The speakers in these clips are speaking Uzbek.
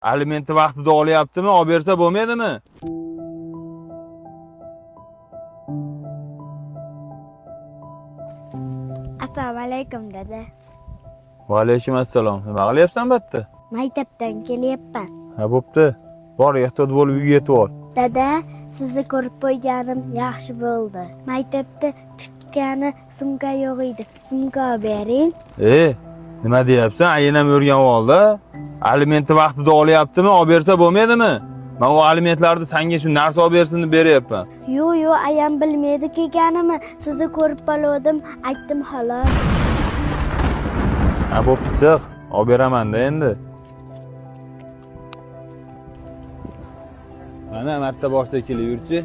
Alimentni vaqtida olyaptimi? Olib bersa bo'lmaydimi? Assalomu alaykum dada. Va alaykum assalom. Nima qilyapsan bu yerda? Maktabdan kelyapman. Ha, bo'pti. Bor, ehtiyot bo'lib uyga yetib ol. Dada, sizni ko'rib qo'yganim yaxshi bo'ldi. Maktabda tutgani sumka yo'q edi. Sumka olib bering. E, nima deyapsan? Aynam o'rganib oldi. Alimentni vaqtida olyaptimi? Olib bersa bo'lmaydimi? Men u alimentlarni senga shu narsa olib bersin deb beryapman. Yo'q, yo'q, ayam bilmaydi kelganimni. Sizni ko'rib qoldim, aytdim xolos. Ha, bo'pti, chiq. Olib beraman-da endi. Mana marta boshda kelib yurchi.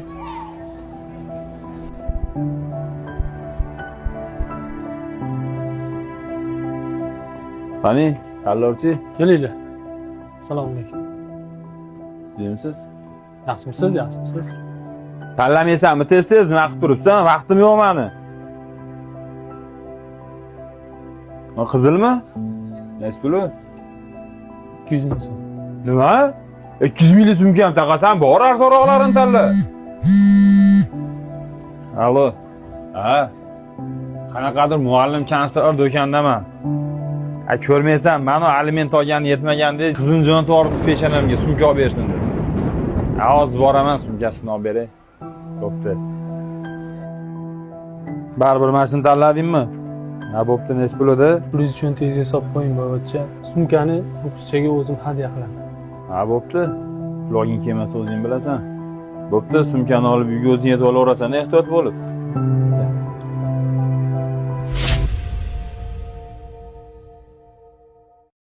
Qani, tanlovchi, Kelinglar. Assalomu alaykum. deyimsiz? Yaxshimisiz? Yaxshimisiz? Tanlamaysanmi tez-tez nima qilib turibsan? Vaqtim yo'q mani. O qizilmi? Nechi puli? 200 ming so'm. Nima? 200 minglik sumka ham taqasan, bor arzonroqlarini tanla. Allo. Ha. Qanaqadir muallim kansler do'kondaman. A ko'rmaysan, mani aliment olgani yetmaganda qizim jo'natib yuboribdi peshonamga sumka olib bersin deb. Ha, hozir boraman sumkasini olib beray. Bo'pti. Baribir mana shuni tanladingmi? Ha, bo'pti, nechi pul edi? Pulingizni cho'ntagingizga solib qo'ying, bobocha. Sumkani bu qizchaga o'zim hadya qilaman. Ha, bo'pti. Pul olging kelmasa o'zing bilasan. Bo'pti, sumkani olib uyga o'zing yetib olaverasan, ehtiyot bo'lib.